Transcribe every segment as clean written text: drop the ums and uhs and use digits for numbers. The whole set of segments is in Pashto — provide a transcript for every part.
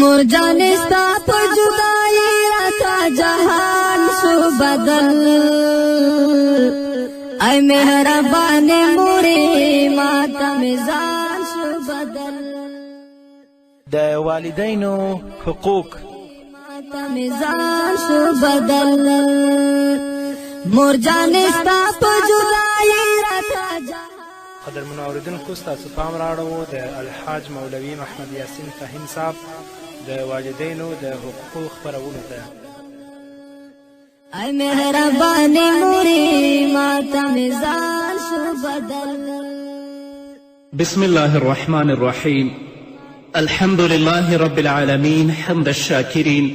مور جانې ستا په جدایي راته جهان شو بدل. ای مهربانې مورې ماته مې ځان شو بدل. د والدینو حقوق. ماته مې ځان شو بدل. مور جانې ستا په جدایي راته جهان. قدرمنو اوریدونکو، ستاسو پام رااړوو د الحاج مولوي محمد یاسین فهیم صاحب د والدینو د حقوقو خپرونو ته. ای مهربانې مورې ماته مې ځان شو بدل. بسم الله الرحمن الرحيم. الحمد لله رب العالمين، حمد الشاكرين،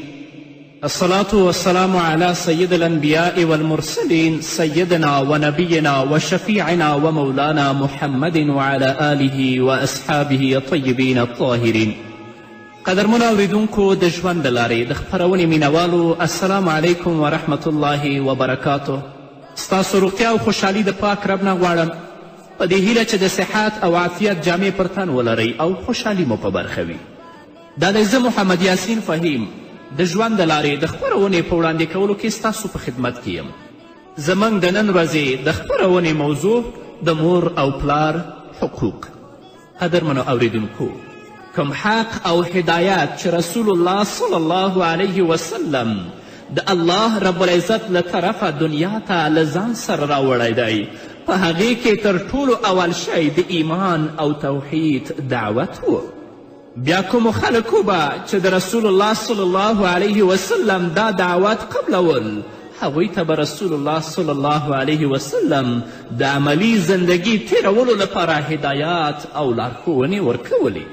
الصلاة والسلام على سيد الأنبياء والمرسلين، سيدنا ونبينا وشفيعنا ومولانا محمد وعلى آله وأصحابه الطيبين الطاهرين. قدرمنو اوریدونکو، د ژوند د لارې د خپرونې مینوالو، السلام علیکم ورحمت الله وبرکاته. ستاسو روغتیا او خوشحالي د پاک رب نه غواړم، په دې هیله چې د صحت او عافیت جامې پر تن ولرئ او خوشحالي مو په برخه وي. دا دی زه محمد یاسین فهیم د ژوند د لارې د خپرونې په وړاندې کولو کې ستاسو په خدمت کې یم. زموږ د نن ورځې د خپرونې موضوع د مور او پلار حقوق. قدرمنو اوریدونکو، کوم حق او هدایت چې رسول الله صلی الله علیه وسلم د الله رب العزت له طرفه دنیا ته له ځان سره راوړی دی، په هغې کې تر ټولو اول شی د ایمان او توحید دعوت و. بیا کومو خلکو به چې د رسول الله صلی الله علیه وسلم دا دعوت قبلول، هغوی ته به رسول الله صلی الله علیه وسلم د عملي زندګي تیرولو لپاره هدایات او لارښوونې ورکولې.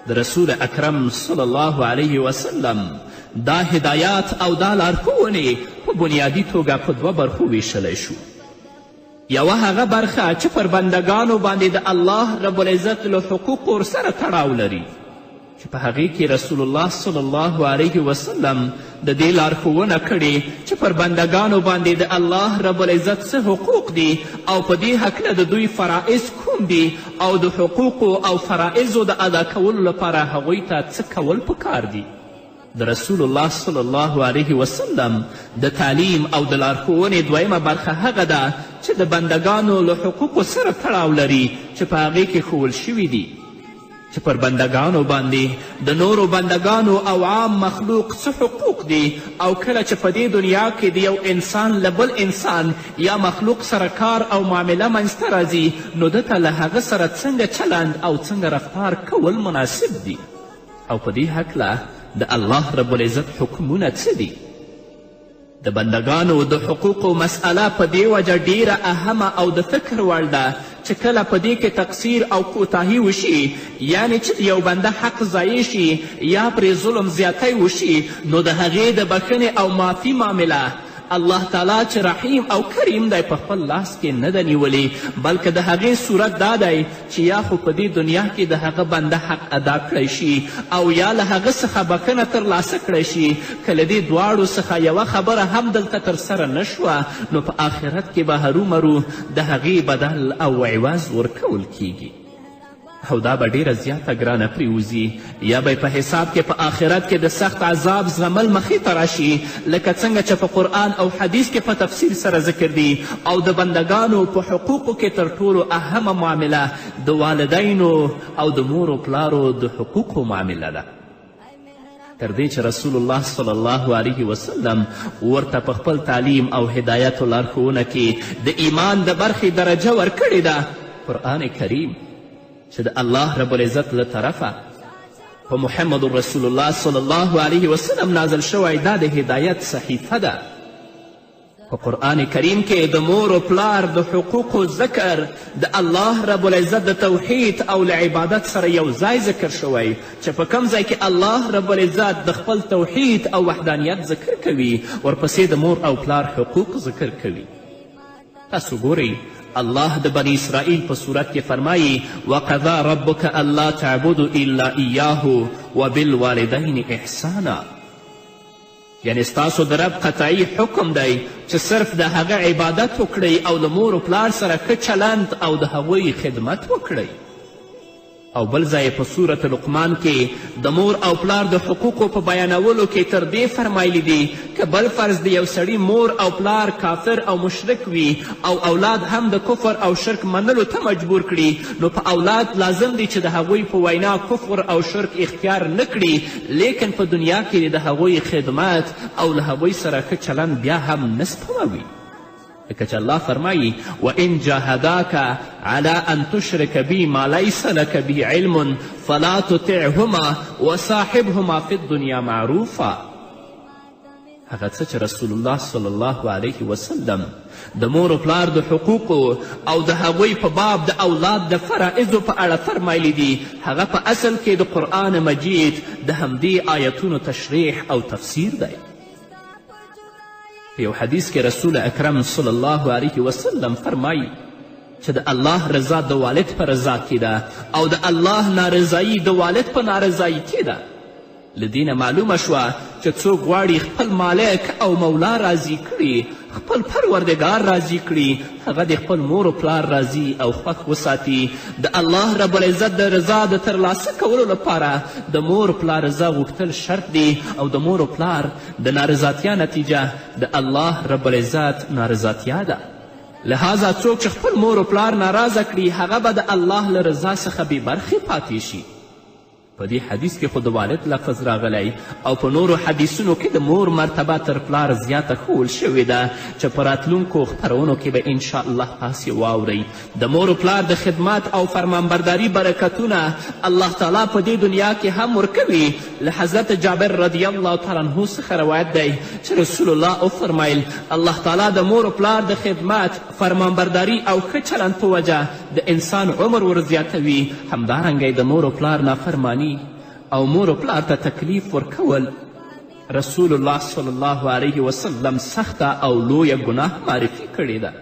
د رسول اکرم صلی الله علیه وسلم دا هدایات او دا لارښوونې په بنیادي توګه په دوه برخو ویشلی شو. یوه هغه برخه چې پر بندګانو باندې د الله رب العزت له حقوقو ورسره تړاو لري، چې په هغې کې رسول الله صلی الله علیه وسلم د دې لارښوونه کړې چې پر بندګانو باندې د الله رب العزت څه حقوق دي او په دې هکله د دوی فرائض کوم دي او د حقوقو او فرائضو د ادا کولو لپاره هغوی ته څه کول پکار دي. د رسول الله صلی الله علیه وسلم د تعلیم او د لارښوونې دویمه برخه هغه ده چې د بندګانو له حقوقو سره تړاو لري، چې په هغې کې ښوول شوي دي چې پر بندګانو باندې د نورو بندګانو او عام مخلوق څه حقوق دي، او کله چې په دې دنیا کې د یو انسان له بل انسان یا مخلوق سره کار او معامله منځته راځي، نو ده ته له هغه سره څنګه چلند او څنګه رفتار کول مناسب دي، او په دې هکله د الله رب العزت حکمونه څه دي. د بندګانو د حقوقو مسئله په دې وجه ډیره اهمه او د فکر وړ ده چې کله په دې کې تقصیر او کوتاهي وشي، یعنې چې د یو بنده حق ضایع شي یا پرې ظلم زیاتی وشي، نو د هغې د بښنې او معافي معامله الله تعالی چې رحیم او کریم دی په خپل لاس کې نه ده نیولې، بلکې د هغې صورت دا دی چې یا خو په دې دنیا کې د هغه بنده حق ادا کړی شي او یا له هغه څخه بښنه ترلاسه کړی شي. که له دې دواړو څخه یوه خبره هم دلته ترسره نه شوه، نو په آخرت کې به هرومرو د هغې بدل او عوض ورکول کیږي، او دا به ډیره زیاته ګرانه پرېوځي، یا به په حساب کې په آخرت کې د سخت عذاب زغمل مخې ته راشي، لکه څنګه چې په قرآن او حدیث کې په تفسیر سره ذکر دي. او د بندګانو په حقوقو کې تر ټولو اهمه معامله د والدینو او د مور و پلارو د حقوقو معامله ده، تر دې چې رسول الله صلی الله علیه وسلم ورته په خپل تعلیم او هدایت و لارښوونه کې د ایمان د برخې درجه ورکړې ده. قرآن کریم چې د الله رب العزت له طرفه په محمد رسول الله صلی الله علیه وسلم نازل شوی، دا د هدایت صحیفه ده. په قرآن کریم کې د مور و پلار د حقوقو ذکر د الله رب العزت د توحید او له عبادت سره یو ځای ذکر شوی، چې په کوم ځای کې الله رب العزت د خپل توحید او وحدانیت ذکر کوي، ورپسې د مور او پلار حقوق ذکر کوي. تاسو ګورئ، الله د بني اسرائیل په صورت کې فرمایي: وقضا ربک الا تعبدوا الا ایاه وبالوالدین احسانا. یعنې ستاسو د رب قطعي حکم دی چې صرف د هغه عبادت وکړئ او له مور و پلار سره ښه چلند او د هغوی خدمت وکړئ. او بل ځای په سورة لقمان کې د مور او پلار د حقوقو په بیانولو کې تر دې فرمایلي دي که بل فرض د یو سړي مور او پلار کافر او مشرک وي او اولاد هم د کفر او شرک منلو ته مجبور کړي، نو په اولاد لازم دی چې د هغوی په وینا کفر او شرک اختیار نه کړي، لیکن په دنیا کې د هغوی خدمت او له هغوی سره ښه چلند بیا هم نه سپموي. لکه چې الله فرمایي: وان جاهداک علی ان تشرک بی ما لیس لک به علم فلا تطعهما وصاحبهما فی الدنیا معروفا. هغه څه چې رسول الله صلی الله علیه وسلم د مور و پلار د حقوقو او د هغوی په باب د اولاد د فرائضو په اړه فرمایلی دي، هغه په اصل کې د قرآن مجید د همدې آیتونو تشریح او تفسیر دی. په یو حدیث کې رسول اکرم صلی الله علیه وسلم فرمایي چې د الله رضا د والد په رضا کې ده او د الله نارضایي د والد په نارضایي کې ده. له دې نه معلومه شوه چې څوک غواړي خپل مالک او مولا راضي کړي، خپل پروردګار راضي کړي، هغه د خپل مور و پلار راضي او خوښ وساتي. د الله رب العزت د رضا د ترلاسه کولو لپاره د مور پلار رضا غوښتل شرط دی او د مور و پلار د نارضاتیا نتیجه د الله رب العزت نارضاتیا ده. لهذا څوک چې خپل مور و پلار ناراضه کړي، هغه به د الله له رضا څخه بې برخې پاتې شي. په دې حدیث کې خو د والد لفظ راغلی او په نورو حدیثونو کې د مور مرتبه تر پلار زیاته ښوول شوې ده چې په راتلونکو خپرونو کې به انشاءالله تاسې واورئ. د مور و پلار د خدمت او فرمانبرداري برکتونه الله تعالی په دې دنیا کې هم ورکوي. له حضرت جابر رضی الله تعالی عنه څخه روایت دی چې رسول الله وفرمیل: الله تعالی د مور و پلار د خدمت، فرمانبرداري او ښه چلند په وجه د انسان عمر ور زیاتوي. همدارنګه د مور و پلار نافرمانی او مور و پلار ته تکلیف ورکول رسول الله صلی الله علیه وسلم سخته او لویه ګناه معرفي کړې ده.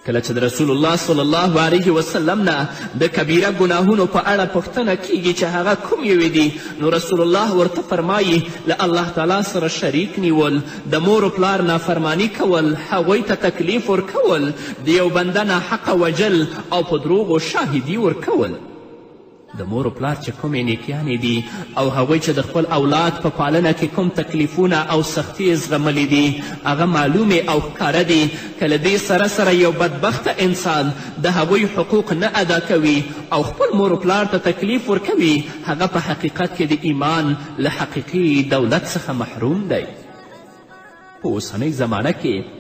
کله چې د رسول الله صلی الله علیه وسلم نه د کبیره ګناهونو په اړه پوښتنه کیږي چې هغه کوم یوې دي، نو رسول الله ورته فرمایي: له الله تعالی سره شریک نیول، د مور و پلار نافرمانی کول، هغوی ته تکلیف ورکول، د یو بنده ناحقه وژل او په دروغو شاهدي ورکول. د مور و پلار چې کومې نیکیانې دي او هغوی چې د خپل اولاد په پالنه کې کوم تکلیفونه او سختي یې زغملي دي، هغه معلومې او ښکاره دي. که له دې سره سره یو بدبخته انسان د هغوی حقوق نه ادا کوي او خپل مور و پلار ته تکلیف ورکوي، هغه په حقیقت کې د ایمان له حقیقي دولت څخه محروم دی. په اوسنۍ زمانه کې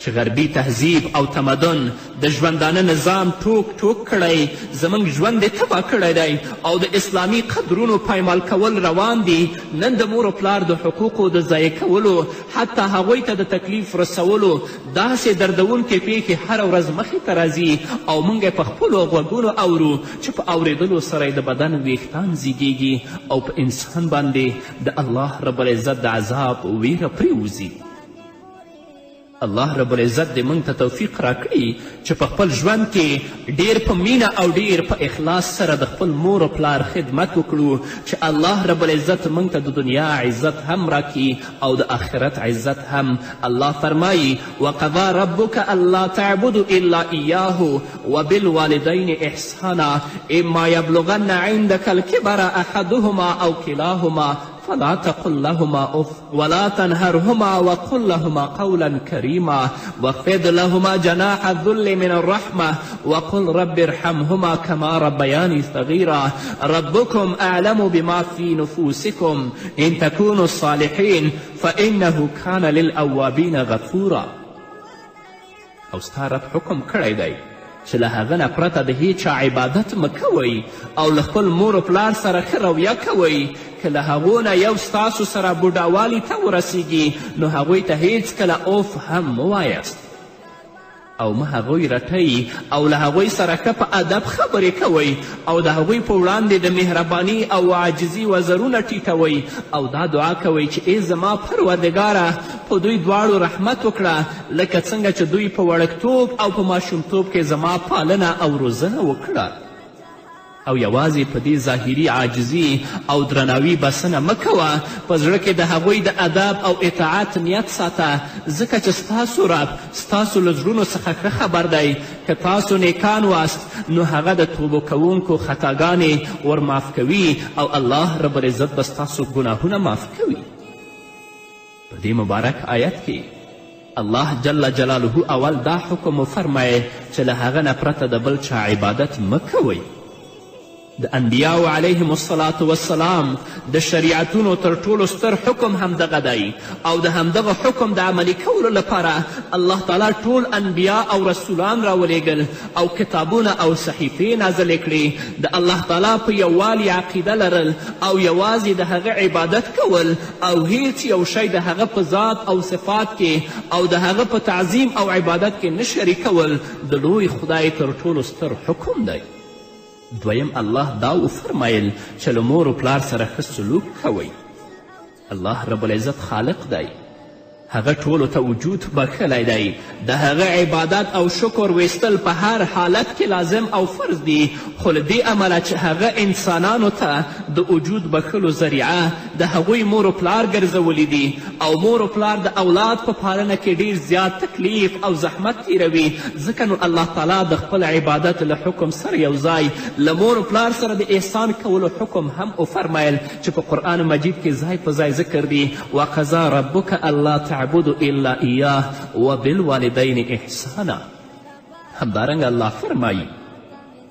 چې غربي تهذیب او تمدن د ژوندانه نظام ټوک ټوک کړی، زموږ ژوند یې تباه کړی دی او د اسلامي قدرونو پایمال کول روان دي، نن د مور و پلار د حقوقو د ضایع کولو، حتی هغوی ته د تکلیف رسولو داسې دردوونکې پیښې هره ورځ مخې ته راځي او موږ یې په خپلو غوږونو اورو چې په اورېدلو سره یې د بدن ویښتان زیږیږي او په انسان باندې د الله رب العزت د عذاب ویره پرېوځي. الله رب العزت دې موږ ته توفیق راکړي چې په خپل ژوند کې ډیر په مینه او ډیر په اخلاص سره د خپل مور او پلار خدمت وکړو، چې الله رب العزت موږ ته د دنیا عزت هم راکړي او د آخرت عزت هم. الله فرمایي: وقضا ربک الا تعبدوا الا ایاه وبالوالدین احسانا اما یبلغن عندک الکبر احدهما او کلاهما فلا تقل لهما اف ولا تنهرهما وقل لهما قولا كريما واخفض لهما جناح الذل من الرحمة وقل رب ارحمهما كما ربياني صغيرا ربكم أعلم بما في نفوسكم إن تكونوا صالحين فإنه كان للأوابين غفورا. او ستا رب حکم کړی دی چې له هغه نه پرته د هیچا عبادت مه کوئ او له خپل مور و پلار سره ښه رویه کوئ. که له هغو نه یو ستاسو سره بوډاوالي ته ورسیږي، نو هغوی ته هیڅکله اوف هم مه وایاست او مه هغوی رټئ او له هغوی سره ښه په ادب خبرې کوئ او د هغوی په وړاندې د مهرباني او عاجزي وزرونه ټیټوئ او دا دعا کوئ چې ای زما پروردګاره، په دوی دواړو رحمت وکړه لکه څنګه چې دوی په وړکتوب او په ماشومتوب کې زما پالنه او روزنه وکړه. او یوازې په دې ظاهري عاجزي او درناوي بسنه مه کوه، په زړه کې د هغوی د ادب او اطاعت نیت ساته، ځکه چې ستاسو رب ستاسو له زړونو څخه ښه خبر دی. که تاسو نیکان واست نو هغه د توبه کوونکو خطاګانې ور معاف کوي او الله رب العزت به ستاسو ګناهونه معاف کوي. په دې مبارک آیت کې الله جل جلاله اول دا حکم وفرمایه چې له هغه نه پرته د بل چا عبادت مه کوئ. د انبیاو علیهم الصلاة والسلام د شریعتونو تر ټولو ستر حکم همدغه دی او د همدغه حکم د عملي کولو لپاره الله تعالی ټول انبیا او رسولان راولیږل او کتابونه او صحیفې نازلې کړې. د الله تعالی په یووالي عقیده لرل او یوازې د هغه عبادت کول او هیڅ یو شی د هغه په ذات او صفات کې او د هغه په تعظیم او عبادت کې نه شریکول د لوی خدای تر ټولو ستر حکم دی. دویم الله دا وفرمایل چې له مور و پلار سره ښه سلوک کوئ. الله رب العزت خالق دی، هغه ټولو ته وجود بښلی دی، د هغه عبادت او شکر ویستل په هر حالت کې لازم او فرض دي، خو له دې امله چې هغه انسانانو ته د وجود بښلو ذریعه د هغوی مور و پلار ګرځولي دي او مور و پلار د اولاد په پالنه کې ډیر زیات تکلیف او زحمت تیروي، ځکه نو الله تعالی د خپل عبادت له حکم سره یو ځای له مور و پلار سره د احسان کولو حکم هم وفرمایل چې په قرآن مجید کې ځای په ځای ذکر دي: وقضا ربک الا تعبدوا الا ایاه وبالوالدین احسانا. همدارنګه الله فرمایي: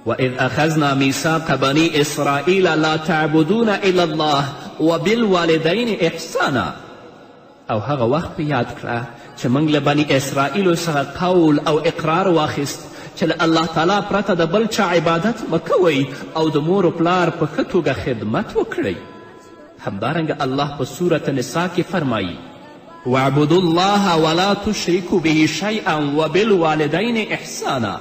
وإذ أخذنا ميثاق بني إسرائيل لا تعبدون إلا الله وبالوالدين إحسانا. او هغه وخت په یاد کړه چې موږ له بني اسرائیلو څخه قول او اقرار واخیست چې له الله تعالی پرته د بل چا عبادت مه کوئ او د مور و پلار په ښه توګه خدمت وکړئ. همدارنګه الله په سورة نساء کې فرمایي: واعبدوا الله ولا تشرکوا به شیئا وبالوالدین احسانا.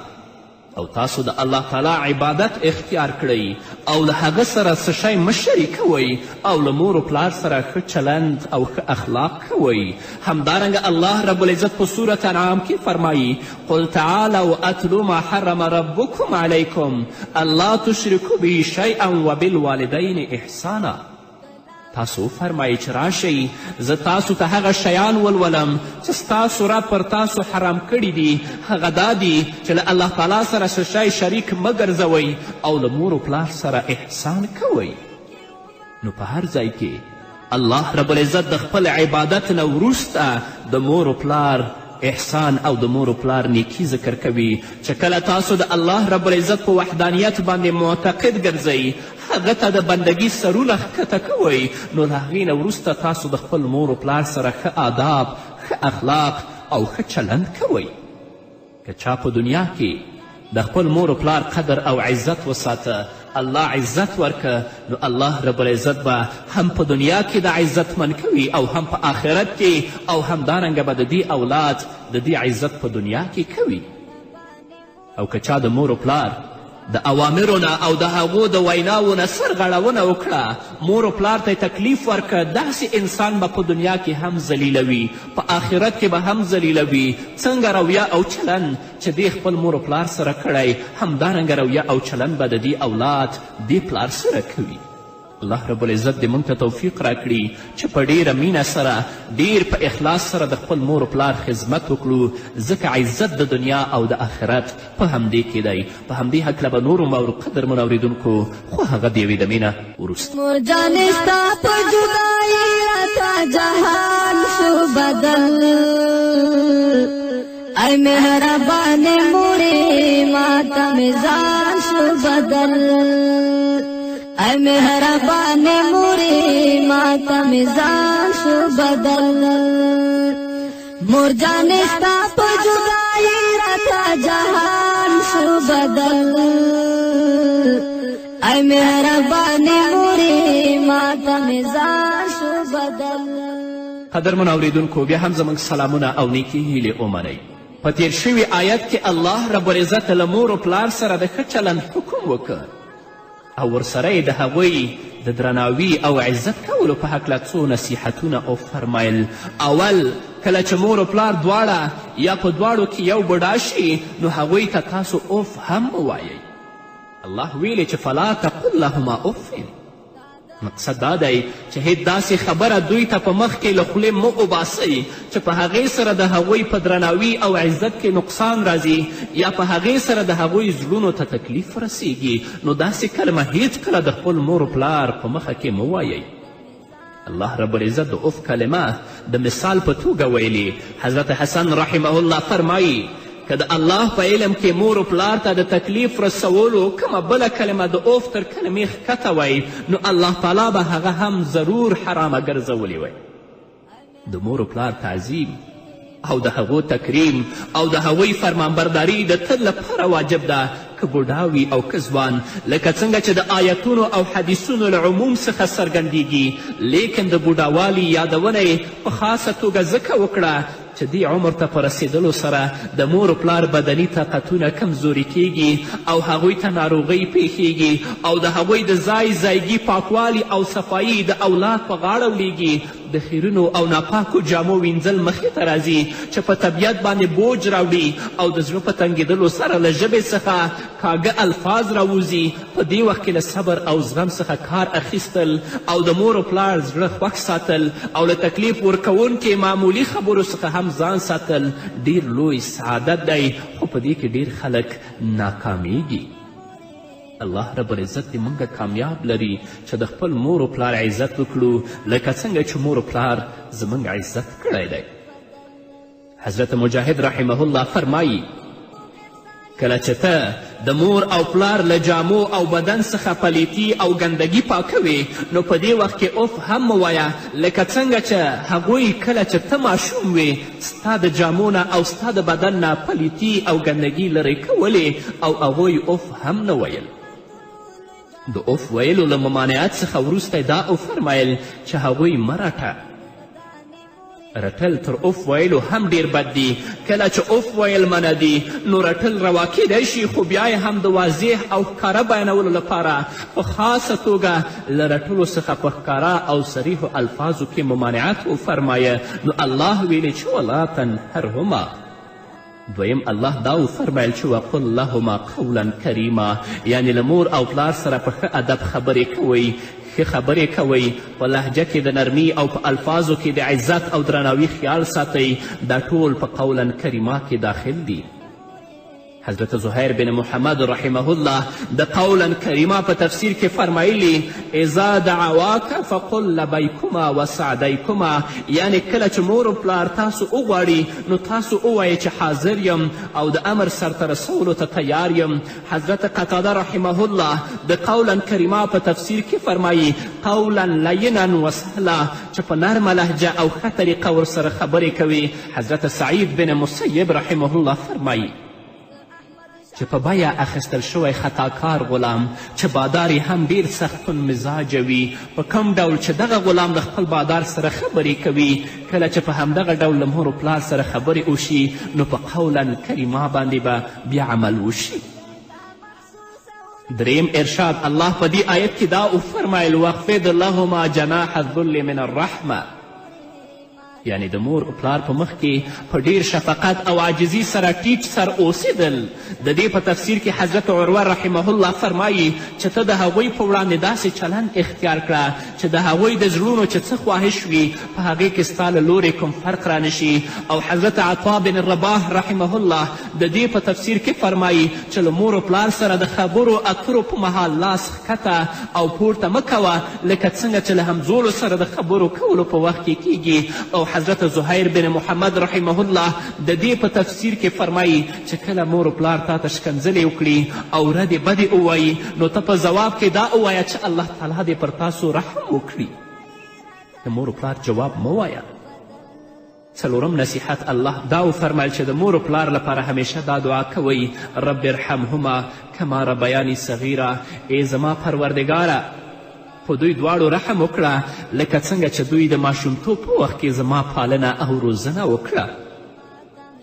او تاسو د الله تعالی عبادت اختیار کړئ او له هغه سره څه شی مه شریکوئ او له مور و پلار سره ښه چلند او ښه اخلاق کوئ. همدارنګه الله رب العزت په سورة انعام کې فرمایي: قل تعالوا اتلو ما حرم ربکم علیکم الا تشرکو به شیئا وبالوالدین احسانا. تاسو وفرمایئ چې راشئ زه تاسو ته هغه شیان ولولم چې ستاسو رب پر تاسو حرام کړي دي، هغه دا دي چې له الله تعالی سره څه شی شریک مه ګرځوئ او له مور و پلار سره احسان کوئ. نو په هر ځای کې الله رب العزت د خپل عبادت نه وروسته د مور و پلار احسان او د مور و پلار نیکي ذکر کوي چې کله تاسو د الله رب العزت په وحدانیت باندې معتقد ګرځئ، هغه ته د بندګي سرونه ښکته کوئ، نو له هغې نه وروسته تاسو د خپل مور و پلار سره ښه آداب، ښه اخلاق او ښه چلند کوئ. که چا په دنیا کې د خپل مور و پلار قدر او عزت وساته، الله عزت ورکه، نو الله رب العزت به هم په دنیا کې د عزتمن کوي او هم په آخرت کې، او همدارنګه به د دې اولاد د دې عزت په دنیا کې کوي. او که چا د مور و پلار د اوامرو نه او د هغو د ویناوو نه سرغړونه وکړه، مور و پلار ته تکلیف ورکړه، داسې انسان به په دنیا کې هم ذلیله وي، په آخرت کې به هم ذلیله وي. څنګه رویه او چلند چې دې خپل مور و پلار سره کړی، همدارنګه رویه او چلند به د دې اولاد دې پلار سره کوي. الله رب العزت دې موږ ته توفیق راکړي چې په ډیره مینه سره، ډیر په اخلاص سره د خپل مور و پلار خدمت وکړو، ځکه عزت د دنیا او د آخرت په همدې کې دی. په همدې هکله به نورو مورو قدرمنو اورېدونکو خو هغه د یوې دمې نه وروسته. مور جانې ستا په جدایي راته جهان شو بدل، ای مهربانې مورې ماته مې ځان شو بدل، ای مهربانې مورې ماته مې ځان شو بدل. مور جانې ستا په جدایي راته جهان شو بدل، ای مهربانې مورې ماته مې ځان شو بدل. قدرمنو اورېدونکو، بیا هم زموږ سلامونه او نیکې هیلې ومنئ. په تیر شوي آیت کې الله رب العزت له مور و پلار سره د ښه چلند حکم وکړ او ورسره یې د هغوی د درناوي او عزت کولو په هکله څو نصیحتونه وفرمایل. اول، کله چې مور و پلار دواړه یا په دواړو کې یو بوډا شي، نو هغوی ته تاسو اوف هم ووایئ. الله ویلي چې فلا تقل لهما اف. مقصد دا دی چې هیڅ داسې خبره دوی ته په مخ کې له خولې مه وباسئ چې په هغې سره د هغوی په درناوي او عزت کې نقصان راځي یا په هغې سره د هغوی زړونو ته تکلیف رسیږي. نو داسې کلمه هیڅکله د خپل مور و پلار په مخه کې مه وایئ. الله رب العزت د اف کلمه د مثال په توګه ویلي. حضرت حسن رحمه الله فرمایي که د الله په علم کې مور و پلار ته د تکلیف رسولو کومه بله کلمه د اوف تر کلمې ښکته وای، نو الله تعالی به هغه هم ضرور حرامه ګرځولې وای. د مور و پلار تعظیم او د هغو تکریم او د هغوی فرمانبرداري د تل لپاره واجب ده، که بوډا وي او که ځوان، لکه څنګه چې د آیتونو او حدیثونو له عموم څخه څرګندیږي. لیکن د بوډاوالي یادونه یې په خاصه توګه ځکه وکړه چې دې عمر ته په رسېدلو سره د مور و پلار بدني طاقتونه کمزوري کیږي او هغوی ته ناروغۍ پیښیږي او د هغوی د ځای ځایګي پاکوالي او صفایي د اولاد په غاړه ولیږي. د خیرونو او ناپاکو جامو وینځل مخې ته راځي چې په طبیعت باندې بوج راوړي او د زړه په تنګېدلو سره له ژبې څخه کاږه الفاظ راوځي. په دې وخت کې له صبر او زغم څخه کار اخیستل او د مور و پلار زړه خوښ ساتل او له تکلیف ورکوونکې معمولي خبرو څخه هم ځان ساتل ډیر لوی سعادت دی، خو په دې کې ډیر خلک ناکامیږي. الله رب العزت دې موږ کامیاب لري چې د خپل مور و پلار عزت وکړو لکه څنګه چې مور و پلار زموږ عزت کړی دی. حضرت مجاهد رحمه الله فرمایي کله چې ته د مور او پلار له جامو او بدن څخه پلیتي او ګندګي پاکوې، نو په دې وخت کې اوف هم مه وایه، لکه څنګه چې هغوی کله چې ته ماشوم وې ستا د جامو نه او ستا د بدن نه پلیتي او ګندګي لرې کولې او هغوی اوف هم نه ویل. د اوف ویلو له ممانعت څخه وروسته دا وفرمیل چې هغوی مه رټه. رټل تر اوف ویلو هم ډیر بد دي. کله چې اوف ویل منع دي نو رټل روا کیدای شي، خو بیا یې هم د واضح او ښکاره بیانولو لپاره په خاصه توګه له رټلو څخه په ښکاره او صریحو الفاظو کې ممانعت وفرمایه. نو الله ویلي چې ولا تنهرهما. دویم الله دا وفرمیل چې وقل لهما قولا کریما، یعنې له مور او پلار سره په ښه ادب خبرې کوئ، ښه خبرې کوئ، په لهجه کې د نرمي او په الفاظو کې د عزت او درناوي خیال ساتئ. دا ټول په قولا کریما کې داخل دي. حضرت زهیر بن محمد رحمه الله د قولا کریما په تفسیر کې فرمایلی اذا دعواک فقل لبیکما وسعدیکما، یعنې کله چې مور و پلار تاسو وغواړي نو تاسو ووایئ چې حاضر یم او د امر سرته رسولو ته تیار یم. حضرت قتاده رحمه الله د قولا کریما په تفسیر کې فرمایي قولا لینا وسهلا، چې په نرمه لهجه او ښه طریقه ورسره خبرې کوي. حضرت سعید بن مسیب رحمه الله فرمایي چې په بیه اخیستل شوی خطاکار غلام چې بادار یې هم ډیر سخت تند مزاجه وي، په کوم ډول چې دغه غلام له خپل بادار سره خبرې کوي، کله چې په همدغه ډول له مور و پلار سره خبرې وشي نو په قولا کریما باندې به بیا عمل وشي. دریم ارشاد الله په دې آیت کې دا وفرمیل واخفض لهما جناح الذل من الرحمه، یعنې د مور او پلار په مخ کې په ډیر شفقت او عاجزي سره ټیټ سر اوسېدل. د دې په تفسیر کې حضرت عروه رحمه الله فرمایي چې ته د هغوی په وړاندې داسې چلند اختیار کړه چې د هغوی د زړونو چې څه خواهش وي په هغې کې ستا له لورې کوم فرق رانشي. او حضرت عطا بن رباح رحمه الله د دې په تفسیر کې فرمایي چې له مور او پلار سره د خبرو اترو په مهال لاس ښکته او پورته مه کوه لکه څنګه چې له همزولو سره د خبرو کولو په وخت کې کیږي. او حضرت زهیر بن محمد رحمه الله د دې په تفسیر کې فرمایي چې کله مور و پلار تا ته ښکنځلې وکړي او ردې بدې ووایي نو ته په ځواب کې دا ووایه چې الله تعالی دې پر تاسو رحم وکړي. د مور و پلار جواب مه وایه. څلورم نصیحت الله دا وفرمیل چې د مور و پلار لپاره همیشه دا دعا کوئ رب ارحمهما کما ربیانی صغیرا، ای زما پروردګاره په دوی دواړو رحم وکړه لکه څنګه چې دوی د ماشومتوب په وخت کې زما پالنه او روزنه وکړه.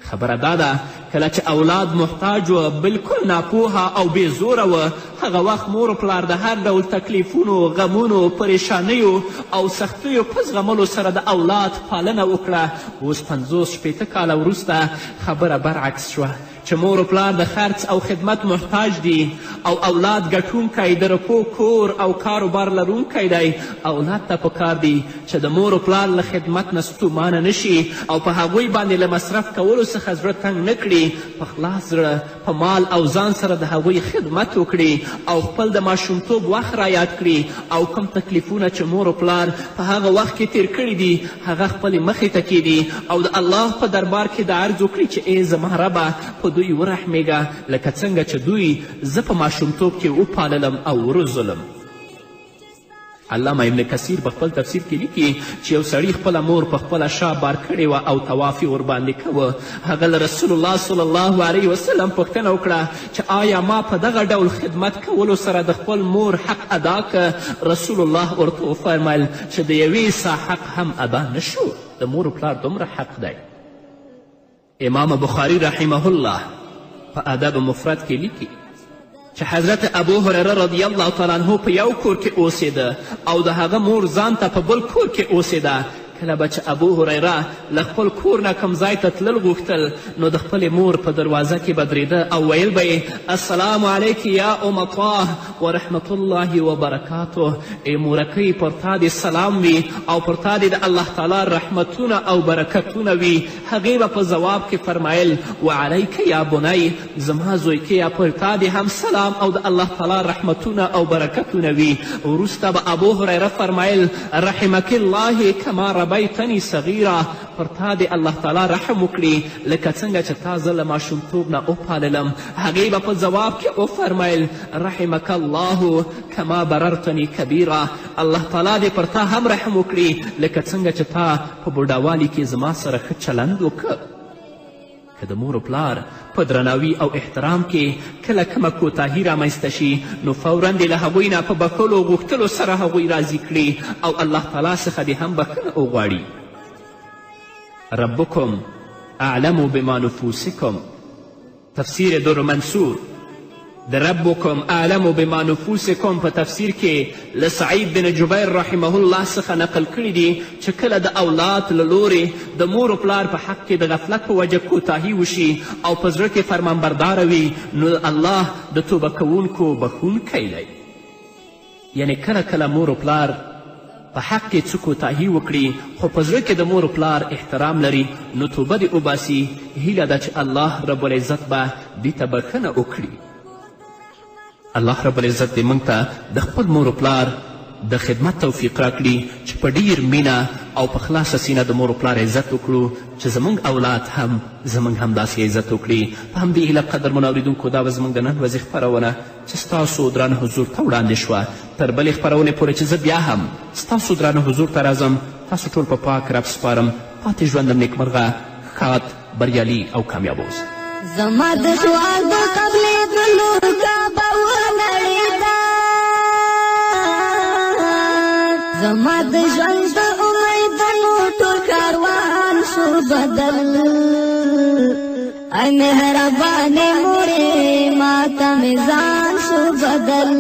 خبره دا ده کله چې اولاد محتاج و، بالکل ناپوهه او بې زوره و، هغه وخت مور و پلار د هر ډول تکلیفونو، غمونو، پریشانیو او سختیو په زغملو سره د اولاد پالنه وکړه. اوس 50-60 کاله وروسته خبره برعکس شوه. چې مور و پلار د خرڅ او خدمت محتاج دي او اولاد ګټونکی د روپو کور او کاروبار لرونکی دی، اولاد ته پکار دي چې د مور و پلار له خدمت نه ستومانه نه شي او په هغوی باندې له مصرف کولو څخه زړه تنګ نه کړي، په خلاص زړه په مال او ځان سره د هغوی خدمت وکړي او خپل د ماشومتوب وخت را یاد کړي او کوم تکلیفونه چې مور و پلار په هغه وخت کې تیر کړي دي هغه خپلې مخې ته کیدي او د الله په دربار کې د عرض وکړي چې ای زما ربه په دوی ورحمېږه لکه څنګه چې دوی زه په ماشومتوب کې وپاللم او وروزلم. علامه ابن کثیر په خپل تفسیر کې لیکي چې یو سړي خپله مور په خپله شا بار کړې وه او طواف یې ورباندې کوه. هغه له رسول الله صلی الله علیه وسلم پوښتنه وکړه چې آیا ما په دغه ډول خدمت کولو سره د خپل مور حق ادا که؟ رسول الله ورته وفرمیل چې د یوې سا حق هم ادا نه شو. د مور و پلار دومره حق دی. امام بخاري رحمه الله په ادب مفرد کې لیکي چې حضرت ابو هریره رضی الله تعالی عنه په یو کور کې اوسېده او د هغه مور ځان ته په بل کور کې اوسېده. کله به چې ابو هریره له خپل کور نه کوم ځای ته تلل غوښتل نو د خپلې مور په دروازه کې به درېده او ویل به یې السلام علیک یا امتاه ورحمة الله وبرکاته، ای مورکۍ پر تا دې سلام وي او پر تا دې د الله تعالی رحمتونه او برکتونه وي. هغې به په ځواب کې فرمایل وعلیک یا بنی، زما زویکیه پر تا دې هم سلام او د الله تعالی رحمتونه او برکتونه وي. وروسته به ابو هریره فرمایل رحمک الله کما ربیتني صغیرا، پر تا دې الله تعالی رحم وکړي لکه څنګه چې تا زه له ماشومتوب نه وپاللم. هغې به په ځواب کې وفرمیل رحمک الله کما بررتني کبیرا، الله تعالی دې پر تا هم رحم وکړي لکه څنګه چې تا په بوډاوالي کې زما سره ښه چلند وکړ. که د مور و پلار په درناوي او احترام کې کله کومه کوتاهي رامنځته شي نو فورا دې له هغوی نه په بښلو غوښتلو سره هغوی راضي کړي او الله تعالی څخه دې هم بښنه وغواړي. ربکم اعلم بما نفوسکم، تفسیر در منصور د ربکم اعلم بما نفوسکم په تفسیر کې له سعید بن جبیر رحمه الله څخه نقل کړي دي چې کله د اولاد له لورې د مور و پلار په حق کې د غفلت په وجه کوتاهي وشي او په زړه کې فرمانبرداره وي نو الله د توبه کوونکو بښونکی دی. یعنې کله کله مور و پلار په حق کې څه کوتاهي وکړي خو په زړه کې د مور و پلار احترام لري نو توبه دې وباسي. هیله ده چې الله رب العزت به دې ته بښنه وکړي. الله رب العزت دې موږ ته د خپل مور و پلار د خدمت توفیق راکړي چې په ډیر مینه او په خلاصه سینه د مور و پلار عزت وکړو چې زموږ اولاد هم زموږ همداسې عزت وکړي. په همدې هیله قدرمنو اورېدونکو دا به زموږ د نن ورځې خپرونه چې ستاسو درانه حضور ته وړاندې شوه. تر بلې خپرونې پورې چې زه بیا هم ستاسو درانه حضور ته راځم تاسو ټول په پاک رب سپارم. پاتې ژوندم نیکمرغه، ښاد، بریالي او کامیاب اوسئ. زما د سوال د قبلېدلو کعبه ونړېده، زما د ژوند د امیدونو ټول کاروان شو بدل. ای مهربانې مورې ما ته مې ځان شو بدل،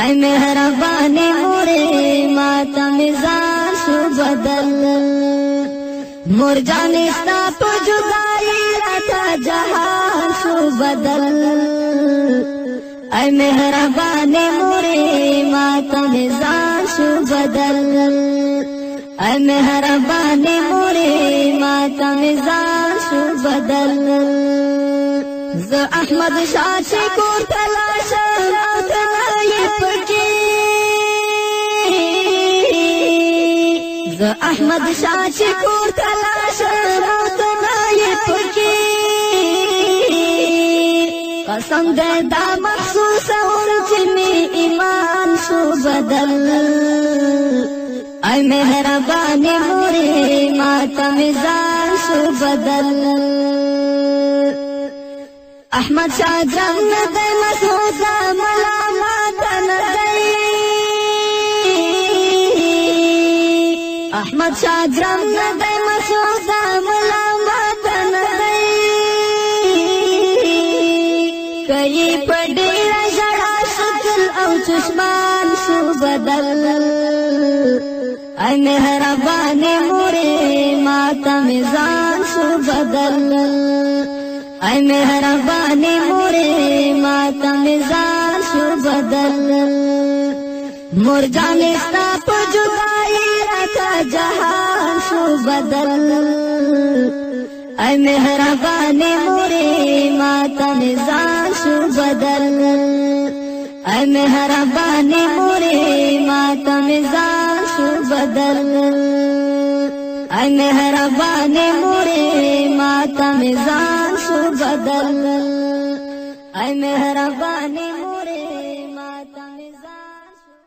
ای مهربانې مورې ما ته مې ځان شو بدل. مور جانې ستا په جدایي راته جهان شو بدل، ای مهربانې مورې ما ته مې ځان شو بدل، ای مهربانې مورې ما ته مې ځان شو بدل. زه احمد شاه چې کور ته لاړ شم او ته نه یې پکې، زه احمد شاه چې کور ته لاړ شم او ته نه یې پکې، قسم دی دا محسوسوم چې مې ایمان شو بدل. ای مهربانې مورې ما ته مې ځان شو بدل. احمد شاه درم نه دی مسعوده ملامت نه دی، احمد شاه درم نه دی مسعوده ملامت نه دی، که یې په ډېره ژړا شکل او چشمان شو بدل. ای مهربانې مورې ما ته مې ځان شو بدل، ای مهرباني مورې ما ته مې ځان شو بدل. مور جانې ستا په جدایي راته جهان شو بدل. ای مهرباني مورې ما ته مې ځان شو بدل. ای مهرباني مورې ما ته مې ځان شو بدل. ای مهرباني مورې ما ته مې ځان شو بدل. ای مهرباني مورې.